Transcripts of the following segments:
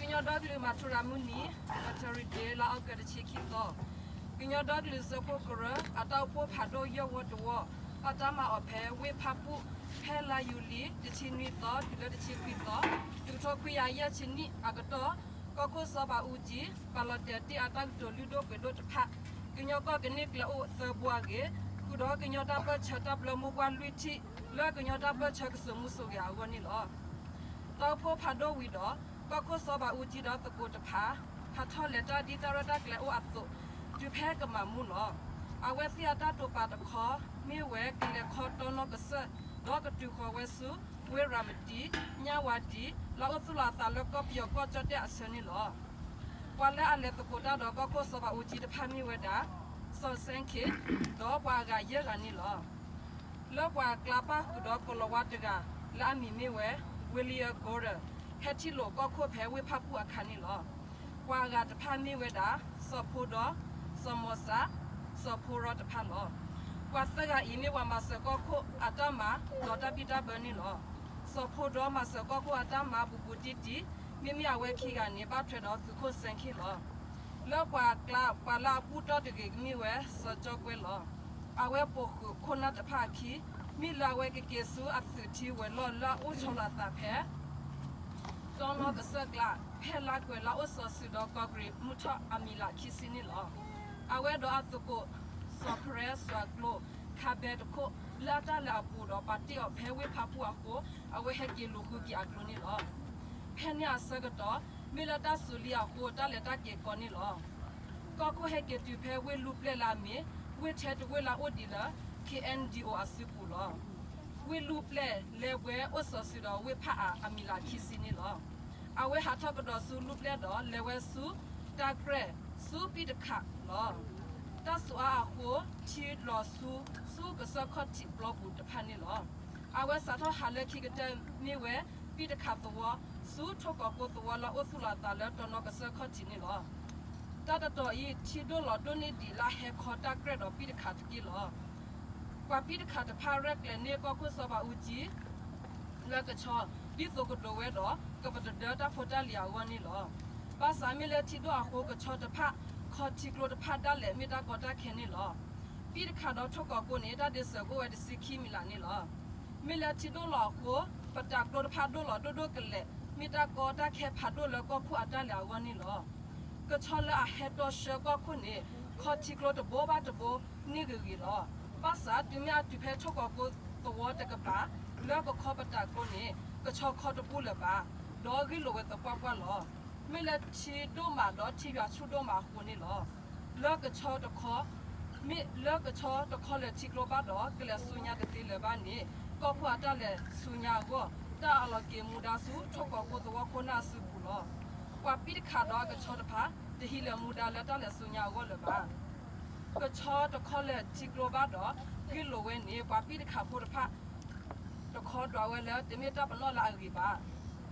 ကညီဒီကလုာ်မၤထူရၤမုၢ်နံၤ Veteran Day လါအီကူးတဆံခံသီ, ကညီဒီကလုာ်စၢဖှိၣ်ကရၢ အတၢ်အိၣ်ဖှိၣ်ဖးဒိၣ်ယဲၢ်ဝီတဝီ ဘၣ်တၢ်မၤအီၤဖဲဝ့ၢ်ဖၣ်ပူၣ် ဖဲလါယူၤလံ တဆံနွံသီ တုၤလၢတဆံခွံသီ တကထိခွံကယၤယဲၢ်ဆံနံၣ်အကတီၢ်, ကီၢ်ခိၣ်စီၤဘးအူကၠံ ပာ်လီၤတဲာ်တ့ၢ်အတၢ်ကတိၤလုၢ်ဒိၣ်ပှ့ၤဒိၣ်တဖၣ်, ကညီကီၢ်ကန့ၢ်ကျဲအိၣ်သၢဘိအဂ့ၢ်, ဃုာ်ဒီးကညီတၢ်ပၢၢ်ဆၢတၢ်ဘျၢမိၢ်ပှၢ်လွံၢ်ထံၣ် လၢကညီတၢ်ပၢၢ်ဆၢကစိာ်မူစိာ်ဂဲၤအဂီၢ်န့ၣ်လီၤ. တၢ်အိၣ်ဖှိၣ်ဖးဒိၣ်ဝံၤဒီး ကီၢ်ခိၣ်စီၤဘးအူကၠံဒီးသကိးတဖၣ် ဟးထီၣ်လဲၤတၢ်ဒ်တၢ်ရဲၣ်တၢ်ကျဲၤအိၣ်အသိး တုၤဖဲကမၤမူလီၤ. အဝဲသ့ၣ်အတၢ်တိာ်ပာ်တခီ မ့ၢ်ဝဲကလဲၤခီတီနီၢ်ကစၢၢ် ဒီးကတုၤဃီၤဝဲဆူ ဝ့ၢ်ရၤမတံ, ညၣ်ဝါဒံ, လၢအအိၣ်သူၣ်လီၤအသးလၢကီၢ်ပယီၤကီၢ်ကၠီၣ်တဲၣ်အဆၢန့ၣ်လီၤ. ပှၤလၢအလဲၤသကိးတၢ်ဒီးကီၢ်ခိၣ်စီၤဘးအူကၠံတဖၣ်မ့ၢ်ဝဲဒၣ် စီၤစဲခ့ၣ် ဒီးပှၤအဂၤယဲၢ်ဂၤန့ၣ်လီၤ. လၢပှၤကျါပၣ်ဃုာ်ဒီးကိၤလၤဝါတဂၤ လၢအမံၤမ့ၢ်ဝဲ William Gordon ဟဲထံၣ်လိာ်ကီၢ်ခိၣ်ဖဲဝ့ၢ်ဖၣ်ပူၣ်အခါန့ၣ်လီၤ. ပှၤအဂၤတဖၣ်မ့ၢ်ဝဲဒၣ် စီၤဖိဒီ, စီၤမီၤစး, စီၤဖိရီတဖၣ်လီၤ. ပှၤသၢဂၤအံၤမ့ၢ်ပှၤမၤစၢၤကီၢ်ခိၣ်အတၢ်မၤ ဒီးတၢ်ဘံၣ်တၢ်ဘၢန့ၣ်လီၤ. စီၤဖိဒီမၤစၢၤကီၢ်ခိၣ်အတၢ်မၤဘူးဘူးတံၢ်တံၢ်, မ့မ့ၢ်အဝဲခံဂၤန့ၣ် ဘၣ်ထွဲဒီးသုးခိၣ်စဲခ့ၣ်လီၤ. လၢပှၤကျါ ပှၤလၢအဘူၣ်တီၢ်တဂ့ၤမ့ၢ်ဝဲ စီၤကၠီၣ်ကွဲလီၤ. အဝဲပိာ်ဃုာ်ခိၣ်နၢ်တဖၣ်အခံ မ့ၢ်လၢအဝဲကက့ၤဆူအသုးထံဝဲၤလီၢ်လၢအအိၣ်ဆီလီၤအသးဖဲ တီနီၢ်ကစၢၢ်ကျါ ဖဲလါကွဲၤလၢအအိၣ်စီၤစုၤဒီးကီၢ်ကရံးမုၢ်ထီၣ်အမံၤလးခံဆံန့ၣ်လီၤ. အဝဲဒီးအသကိး စီၤဖရဲ စွၤကျိၤ ခါဘဲတခိၣ် လၢအတၢ်လဲၤအပူၤဒီး ပာ်တ့ၢ်အီၤဖဲဝ့ၢ်ဖၣ်ပူၣ်အဃိ အဝဲဟဲက့ၤလူၤဃုက့ၤအကျိၤန့ၣ်လီၤ. ဖဲန့ၣ်အဆၢကတီၢ် မ့ၢ်လၢတၢ်စူၤလံအဃိ တၢ်လဲၤတၢ်က့ၤကီန့ၣ်လီၤ. ကီၢ်ခိၣ်ဟဲက့ၤတုၤဖဲဝ့ၢ်လူၢ်ပျဲၢ်လၢအမ့ၢ် ဝ့ၢ်ထဲတဝ့ၢ်လၢအအိၣ်ဒံးလၢ ခ့ၣ်အဲၣ်ယူၣ်အစုပူၤလီၤ. ဝ့ၢ်လူၢ်ပျဲၢ်လဲၤဝဲအိၣ်စီၤစုၤဒီးဝ့ၢ်ဖၣ်အါအမံၤလးခံဆံန့ၣ်လီၤ. အဝဲဟးထီၣ်ကဒီးဆူလူၢ်ပျဲၢ်ဒီး လဲၤဝဲဆူတၢ်ကြဲၢ်ဆူပံၣ်တခးလီၤ. တၢ်စူၤအါအဃိ ထံလီၤဆူ ဆူကစၢၢ်ခီၣ်ထံးပျီပူၤတဖၣ်န့ၣ်လီၤ. အဝဲစးထီၣ်ဟးလၢခံကတၢၢ်မ့ၢ်ဝဲ ပံၣ်တခးသဝီ ဆူထိၣ်ကီးကိသဝီလၢအအိၣ်သူၣ်လီၤအသးလၢတီနီၢ်ကစၢၢ်ခီၣ်ထံးန့ၣ်လီၤ. တၢ်တတီၤအံၤ ထံဒိၣ်လီၤဒိၣ်န့ၢ်ဒံးလၢအဟဲခီတၢ်ကြဲၢ်ဒီးပံၣ်တခးတက့ၢ်လီၤ. ပှၤပံၣ်တခးတဖၣ်ရဲၣ်ကျဲၤန့ၢ်ကီၢ်ခိၣ်စီၤဘးအူကၠံ လၢကဆီ ဒ်သိးကဒိးဝဲဒီး ကပတဒၢတၢ်ဖိတၢ်လံၤအဂီၢ်န့ၣ်လီၤ. ဘၣ်ဆၣ်မ့ၢ်လၢထံဒိၣ်အဃိ ကဆီတဖၣ် ခီထံကျိတဖၣ်ဒၣ်လဲာ်မ့ၢ်တၢ်ကီတၢ်ခဲန့ၣ်လီၤ. ပံၣ်တခးဒီးထိၣ်ကီးကိန့ၣ် တၢ်ဒ့စၢၤကအိၣ်ဝဲတဆံခံမံးလးန့ၣ်လီၤ. မ့ၢ်လၢထံဒိၣ်လီၤအဃိ ပတးကျိတဖၣ်ဒိၣ်လီၤဒိၣ်ဒိၣ်ကလဲာ် မ့ၢ်တၢ်ကီတၢ်ခဲဖးဒိၣ်လၢကီၢ်ခိၣ်အတၢ်လဲၤအဂီၢ်န့ၣ်လီၤ. ကဆီလၢအဟဲတီဆှၢကီၢ်ခိၣ်န့ၣ် ခီထံကျိတဘိဘၣ်တဘိန့ၢ်ဂ့ၤဂ့ၤလီၤ. ဘၣ်ဆၣ်တုၤမ့ၢ်အတုၤဖဲထိၣ်ကီးကိသဝီတကပၤ လၢကခီပတးကျိန့ၣ် ကဆီခီတပူလၢၤဘၣ်, ဒီးဂံၢ်လိာ်ဝဲသပှၢ်ပှၢ်လီၤ. မ့ၢ်လၢထံဒိၣ်မးဒီးထံယွၤဆူၣ်ဒိၣ်မးအဃိန့ၣ်လီၤ. လၢကဆီတခီ မ့ၢ်လၢကဆီတခီလဲၤထံကျိဘၣ်ဒီး ကလဲၤဆူညါတသ့လၢၤဘၣ်န့ၣ် ကီၢ်ခိၣ်အတၢ်လဲၤဆူညါအဂီၢ် တၢ်အလီၤက့ၤမူဒါဆူထိၣ်ကီးကိသဝီခိၣ်နၢ်အစုပူၤလီၤ. ပှၤပံၣ်တခးဒီးအကဆီတဖၣ် တဟံးလဲၤမူဒါလၢတၢ်လဲၤဆူညါအဂီၢ်လၢၤဘၣ်. ကဆီတခီလဲၤထံကျိဘၣ်ဒီး ဂံၢ်လိာ်ဝဲန့ၣ် ပှၤပံၣ်တခးဖိတဖၣ် တခီဒွးဝဲလၢတမ့ၢ်တၢ်ပနီၣ်လၢအဂ့ၤဘၣ်.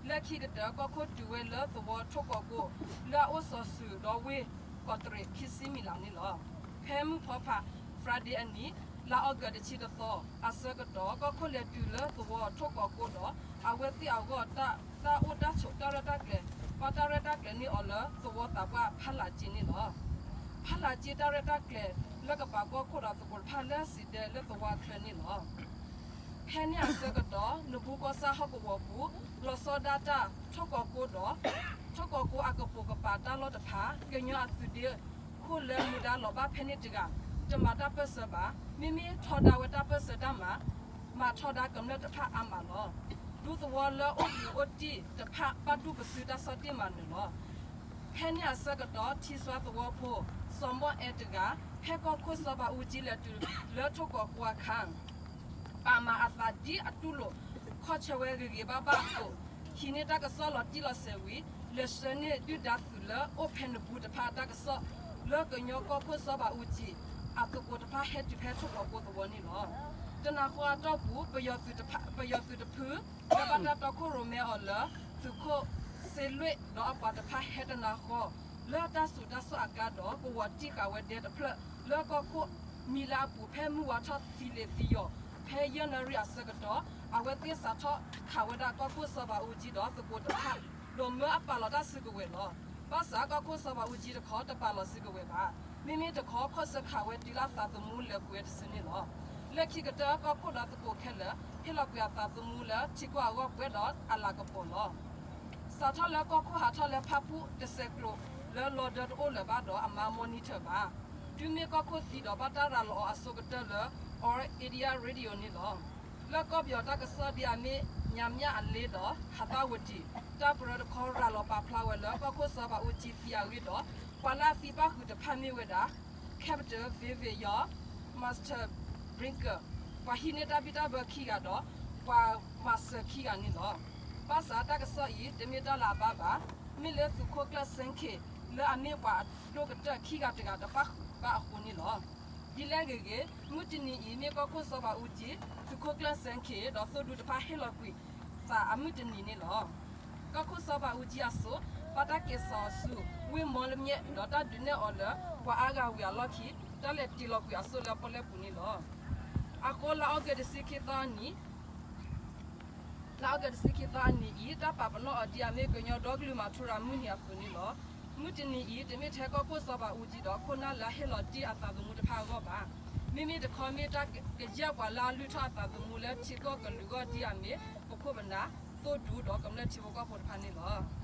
လၢခံကတၢၢ် ကီၢ်ခိၣ်တုၤဝဲလၢသဝီထိၣ်ကီးကိ လၢအအိၣ်စီၤစုၤဒီးဝ့ၢ်ကီးတရံးခံဆံမံးလးန့ၣ်လီၤ. ဖဲမုၢ်ဖီဖး Friday အနံၤ လါအီကူးတဆံတသီ အဆၢကတီၢ် ကီၢ်ခိၣ်လဲၤတုၤလၢသဝီထိၣ်ကီးကိဒီး အဝဲသ့ၣ်အဂီၢ် တၢ်အိၣ်တၢ်ဆိးတၢ်ရဲၣ်တၢ်ကျဲၤ ဘၣ်တၢ်ရဲၣ်တၢ်ကျဲၤန့ၢ်အီၤလၢသဝီသးပှၢ်ဖးလးက့န့ၣ်လီၤ. ဖးလးက့တၢ်ရဲၣ်တၢ်ကျဲၤလၢကပာ်ကီၢ်ခိၣ်ဒီးသကိးတဖၣ်လၢစံးဒဲလၢသဝီအချၢန့ၣ်လီၤ. ဖဲန့ၣ်အဆၢကတီၢ် နဘူးကီၢ်ဆၣ်ဟီၣ်ကဝီၤပူၤ လီၤဆီဒၣ်တၢ်ထိၣ်ကီးကိဒီး ထိၣ်ကီးကိအကပိာ်ကပၤတၢ်လီၢ်တဖၣ် ကညီအသုးဒ့ခိၣ်လၢမူဒါလီၤဘၣ်ဖဲန့ၣ်တဂၤ တမၤတၢ်ပၢၢ်ဆၢဘၣ်. မ့မ့ၢ်ထီဒါဝဲတၢ်ပၢၢ်ဆၢတၢ်မၤ မၤထီဒါကမျၢၢ်တဖၣ်အါမးလီၤ. ဒူသဝီလၢအိၣ်ဘူးအိၣ်တံၢ်တဖၣ် ဘၣ်တူၢ်ပစုတၢ်ဆီၣ်တံၢ်မၤနၢၤလီၤ. ဖဲန့ၣ်အဆၢကတီၢ် ထံစွါသဝီဖိ စီၤမီၣ်အဲတဂၤ ဖဲကီၢ်ခိၣ်စီၤဘးအူကၠံလဲၤတုၤလၢထိၣ်ကီးကိအခါ ပာ်မၤအသးဒ်အတူၢ်လိာ် ခီၣ်ဆၢဝဲဂ့ၤဂ့ၤဘၣ်ဘၣ်အသိး ဟံးန့ၢ်တၢ်ကစီၣ်လီၤတံၢ်လီၤဆဲးဝံၤ လဲၤဆှၢန့ၢ်ဒုၣ်ဒါသုးလၢအိၣ်ဖဲနဘူးတဖၣ်အတၢ်ကစီၣ် လၢကညီကီၢ်ခိၣ်စီၤဘးအူကၠံ အသကိးတဖၣ်ဟဲတုၤဖဲထိၣ်ကီးကိသဝီန့ၣ်လီၤ. တနၤဃီအတီၢ်ပူၤ ပယီၤသုးတဖု လၢဘၣ်တၢ်တီခိၣ်ရိၣ်မဲအီၤလၢ သုးခိၣ်စ့လွ့ၣ်ဒီးအပှၤတဖၣ်ဟဲတနၤဃီ လၢတၢ်စူၤတၢ်စိၣ်အကျါဒီး ကဝီၤတံၢ်ဃာ်ဝဲဒဲတဖျၢၣ် လၢကီၢ်ခိၣ်မံၤလၢအပူၤ ဖဲမုၢ်ဝါထီၣ်သံလ့ၤသံယီၤ ဖဲယဲၢ်နၣ်ရံၣ်အဆၢကတီၢ် အဝဲသ့ၣ်စးထီၣ်ခးဝဲဒၣ်ကီၢ်ခိၣ်စီၤဘးအူကၠံဒီးသကိးတဖၣ် ဒိၣ်မၢအပာ်လီၤတၢ်စုကဝဲၤလီၤ. ဘၣ်ဆၣ်ကီၢ်ခိၣ်စီၤဘးအူကၠံတခီ တပာ်လီၤစုကဝဲၤဘၣ်. မ့မ့ၢ်တခီ ခီၣ်ဆၢခးဝဲတုၤလၢအသးသမူလၢာ်ကွံာ်ဝဲတစုန့ၣ်လီၤ. လၢခံကတၢၢ် ကီၢ်ခိၣ်ဒီးသကိးခဲလၢာ် ဟ့ၣ်လီၤကွံာ်အသးသမူလၢထံကီၢ်အဂီၢ်ပှဲၤဒီးအလၤကပီၤလီၤ. စးထီၣ်လၢကီၢ်ခိၣ်ဟးထီၣ်လၢဖၣ်ပူၣ်တစဲးကျိးလၢလီၤဒၢတအိၣ်လၢၤဘၣ်ဒီး အမၤမီၢ်နံၤထၢၣ်ဘၣ်. တုၤမ့ၢ်ကီၢ်ခိၣ်သံဒီး ဘၣ်တၢ်ရၤလီၤအီၤအဆိကတၢၢ်လၢ All India Radio န့ၣ်လီၤ. လၢကီၢ်ပယီၤတၢ်ကစီၣ်ဒ်အမ့ၢ် ညမၠၣ်အလ့ဒီး ဟးသၣ်ဝတံၣ် တၢ်ပရၢတခီ ရၤလီၤပာ်ဖျါဝဲလၢ ကီၢ်ခိၣ်စီၤဘးအူကၠံသံအဂ့ၢ်ဒီး ပှၤလၢအသံဘၣ်ဃုာ်တဖၣ်မ့ၢ်ဝဲဒၣ် Captain Vivian Maestelbrinker ပှၤဟံးန့ၢ်တၢ်ဘံၣ်တၢ်ဘၢခံဂၤဒီး ပှၤမၤစၢၤခံဂၤန့ၣ်လီၤ. ဘၣ်ဆၣ်တၢ်ကစီၣ်အံၤ တမ့ၢ်တၢ်လၢအဘၣ်ဘၣ်. မ့ၢ်လၢသုးခိၣ်ကျၢၢ်စဲခ့ၣ် လၢအမ့ၢ်ပှၤအဒိၣ်ကတၢၢ်ခံဂၤတဂၤတဘၣ်ဃုာ်ဘၣ်အဃိန့ၣ်လီၤ. ဒ်လဲၣ်ဂ့ၤဂ့ၤ မုၢ်တနံၤအံၤ မ့ၢ်ကီၢ်ခိၣ်စီၤဘးအူကၠံ, သုးခိၣ်ကျၢၢ်စဲခ့ၣ် ဒီးသိၣ်ဒူတဖၣ်ဟ့ၣ်လီၤကွံာ်သးအမုၢ်တနံၤန့ၣ်လီၤ. ကီၢ်ခိၣ်စီၤဘးအူကၠံအစိၤ ဘၣ်တၢ်က့ၤစိာ်အီၤဆူ ဝ့ၢ်မီလမၠဲၣ် ဒီးတၢ်ဒုးနဲၣ်အီၤလၢ ပှၤအါဂၤဝံၤအလီၢ်ခံ တၢ်လဲၤတ့ၢ်လီၤကွံာ်အစိၣ်လၢပီၣ်လဲၣ်ပူၤန့ၣ်လီၤ. အဃိ လါအီကူးတဆံခံသီအနံၤ လါအီကူးတဆံခံသီအနံၤအံၤ တၢ်ပာ်ပနီၣ်အီၤဒ်အမ့ၢ်ကညီဒီကလုာ်မၤထူရၤမုၢ်နံၤအသိးန့ၣ်လီၤ. မုၢ်တနံၤအံၤ တမ့ၢ်ထဲကီၢ်ခိၣ်စီၤဘးအူကၠံဒီး ခိၣ်နၢ်လၢအဟ့ၣ်လီၤတ့ၢ်အသးသမူတဖၣ်အဂီၢ်ဘၣ်. မ့မ့ၢ်တခီမ့ၢ်တၢ်ကယဲၢ်ပှၤလၢအလုၢ်ထီၣ်အသးသမူလၢထံကီၢ်ကလုာ်အဂီၢ်ဒ်အမ့ၢ် ပခိၣ်ပနၢ်, သိၣ်ဒူ ဒီးကမျၢၢ်ထံဖိကီၢ်ဖိတဖၣ်န့ၣ်လီၤ.